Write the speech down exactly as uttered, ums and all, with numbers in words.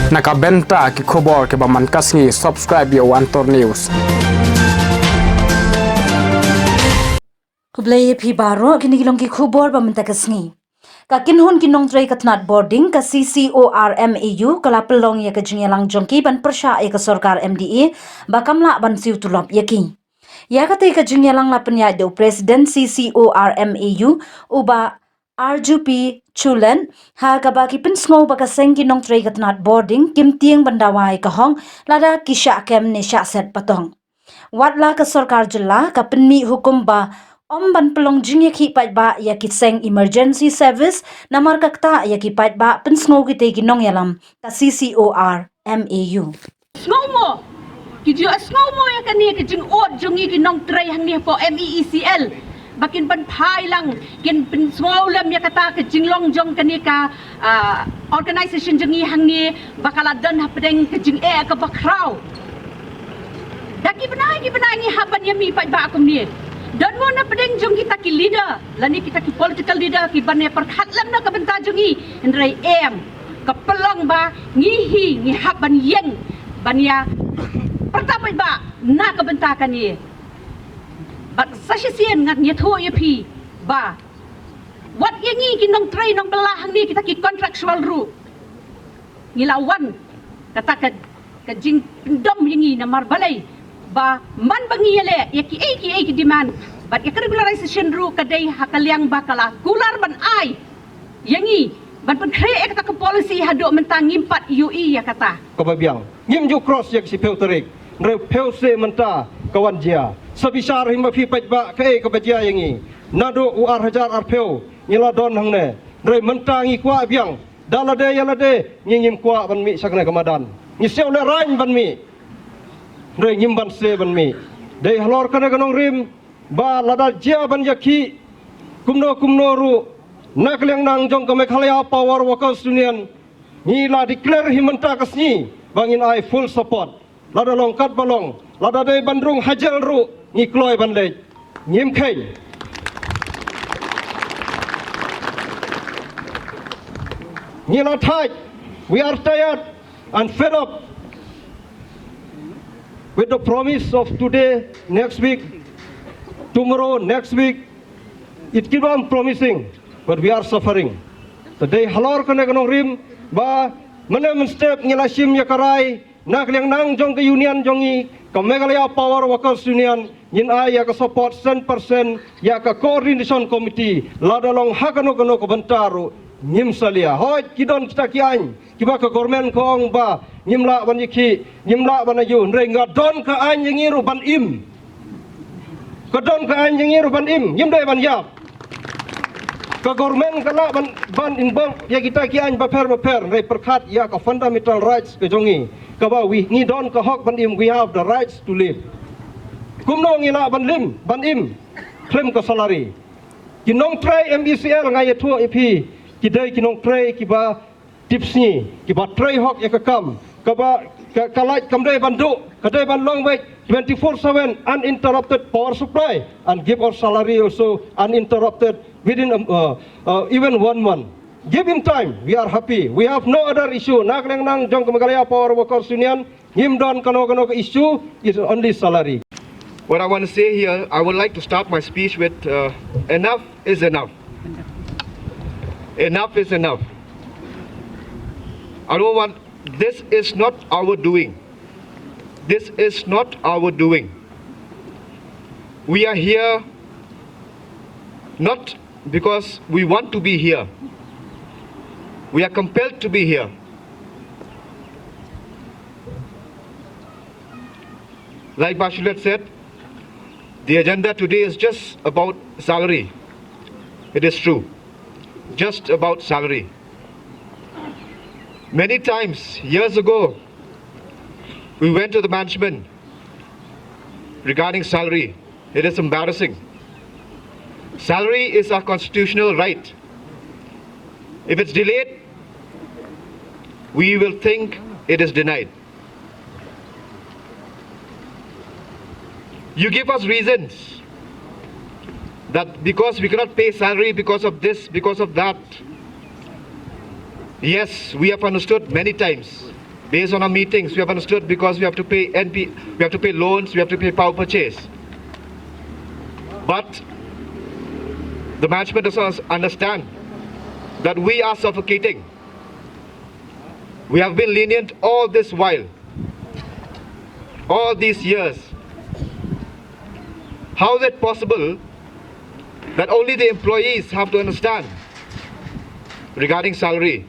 Na ka bynta ki khubor kiba man ka sngi, subscribe ïa u Antor News. Khublei ïa phi baroh, kine ki long ki khubor ba mynta ka sngi. Ka kynhun ki nongtrei ka tnat bording, ka C C O R M A U, ka la pynlong ïa ka jingïalang jong ki ban pyrshah ïa ka sorkar M D A ba kam lah ban siew tulop ïa ki. Ïa katei ka jingïalang la pynïaid da u President C C O R M A U, u Bah Arju P Chulen, ha kaba ki pynsngew ba ka seng ki nongtrei ka tnat bording kim tieng ban dawa ïa ka hok lada ki shah kem ne shah set patong. Wat la ka sorkar jylla ka pynmih hukum ba ym ban pynlong jingïakhih paidbah ïa ki seng emergency service, namar ka ktah ïa ki paidbah, pynsngew kitei ki nongïalam ka C C O R M A U. Sngew mo, ki ju sngew mo ïa kane ka jingud jong ngi ki nongtrei hangne hapoh M E E C L. Ba kin ban phai lang, kin pynsngew lem ïa kata ka jinglong jong kane ka, ah, organisation jong ngi hangne, ba ka la don hapdeng ka jingeh kaba khraw. Da ki bnai ki bnai ngi hap ban ïamih paidbah kumne. Don mo na pdeng jong kita ki leader, lane kita ki political leader kiban ïa pyrkhat lem na ka bynta jong ngi, hynrei em. Ka pynlong ba ngi hi ngi hap ban ïeng ban ïa pyrta paidbah na ka bynta kane. Bad sa shisien ngan ïathuh ïa phi ba wat ïa ngi ki nongtrei nongbylla hangne, kita ki contractual ruh, ngi la wan kata ka, ka jingpyndom ïa ngi namar balei, ba man ba ngi ïaleh ïa kiei kiei ki demand bad ïa ka regularization ruh ka dei ha ka liang ba ka la kular ban ai ïa ngi ban pynkhreh ïa kata ka policy. Haduh mynta ngim pat ïohi ïa kata. Kaba biang ngim ju cross ïa ka shiphew tarik, hynrei phew se mynta ka wan jia. Sa bishar hi ma phi paidbah kaei kaba jia ïa ngi. Naduh u ar hajar arphew ngi la don hangne, hynrei mynta ngi kwah biang. Da lade ïa lade ngi ngim kwah ban mih sha kane ka madan. Ngi siew lehraiñ ban mih, hynrei ngim banse ban mih. Dei halor kane ka nongrim ba lada jia ban ïakhih kumno kumno ruh na ka liang nang jong ka Meghalaya Power Workers Union, ngi la declare hi mynta ka sngi ba ngin ai full support. Lada long katba long, lada dei ban rung ha jel ruh ngi kloi ban leit. Ngim kheiñ. Ngi la thait. We are tired and fed up with the promise of today, next week, tomorrow, next week. It keep on promising, but we are suffering. Te dei halor kane ka nongrim ba mynne mynstep ngi la shim ïa ka rai na ka liang nang jong ka union jong ngi, ka Meghalaya Power Workers Union, ngin ai ïa ka support cent percent ïa ka coordination committee. Lada long ha kano kano ka bynta ruh ngim salia. Hooid, ki don kita ki aiñ kiba ka government ka ong ba ngim lah ban ïakhih, ngim lah ban ïa, hynrei nga don ka aiñ ïa ngi ruh ban im. Ka don ka aiñ ïa ngi ruh ban im, ngim dei ban ïap. Ka government ka lah ban, ban involve ïa kita ki aiñ bapher bapher, hynrei pyrkhat ïa ka fundamental rights ka jong ngi, kaba wi ngi don ka hok ban im, we have the rights to live. Kumno ngi lah ban lim, ban im khlem ka salary? Ki nongtrei M E C L, nga ïathuh ïa phi, ki dei ki nongtrei kiba tipsngi, kiba trei hok ïa ka kam, kaba ka, ka light kam dei ban duh, ka dei ban long beit twenty-four seven uninterrupted power supply, and give our salary also uninterrupted within, um, uh, uh, even one month. Give him time, we are happy. We have no other issue. Na ka liang nang jong ka Meghalaya Power Workers Union, ngim don kano kano ka issue, is only salary. What I want to say here, I would like to start my speech with, uh, enough is enough. Enough is enough. I don't want, this is not our doing. This is not our doing. We are here not because we want to be here. We are compelled to be here. Like Bah Shulet said, the agenda today is just about salary. It is true. Just about salary. Many times, years ago, we went to the management regarding salary. It is embarrassing. Salary is our constitutional right. If it's delayed, we will think it is denied. You give us reasons that because we cannot pay salary because of this, because of that. Yes, we have understood many times. Based on our meetings, we have understood because we have to pay N P, we have to pay loans, we have to pay power purchase. But the management doesn't understand that we are suffocating. We have been lenient all this while, all these years. How is it possible that only the employees have to understand regarding salary?